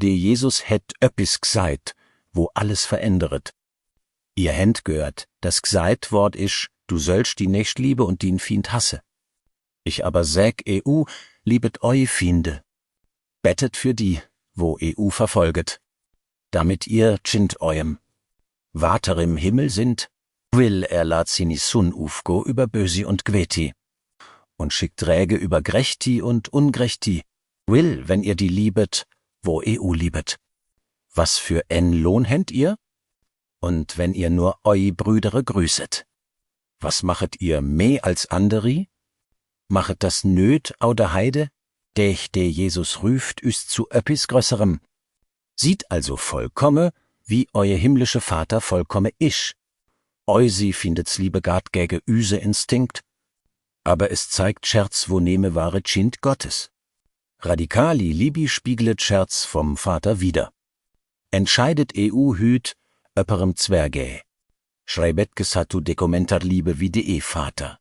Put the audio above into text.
de Jesus het öppis gseit, wo alles veränderet. Ihr händ gehört, das gseit Wort isch, du sollst die Nächstliebe und den Fiend hasse. Ich aber säg liebet eu Fiende. Bettet für die, wo verfolget, damit ihr tschint euem Vater im Himmel sind, will lat sini Sun ufgo über Bösi und Gweti und schickt Träge über Grechti und Ungrechti, will, wenn ihr die liebet, wo liebet. Was für Lohn händ ihr? Und wenn ihr nur eu Brüdere grüßet, was machet ihr meh als anderi? Machet das nöt au der Heide, dech de Jesus rüft üs zu öppis grösserem. Sieht also vollkomme, wie euer himmlische Vater vollkomme isch. Eusi findet's liebe gart gäge üse Instinkt, aber es zeigt Scherz, wo nehme wahre Kind Gottes. Radikali libi spieglet Scherz vom Vater wieder. Entscheidet hüt, öpperem Zwergä. Schreibet gesattu dokumentar Liebe wie de Vater.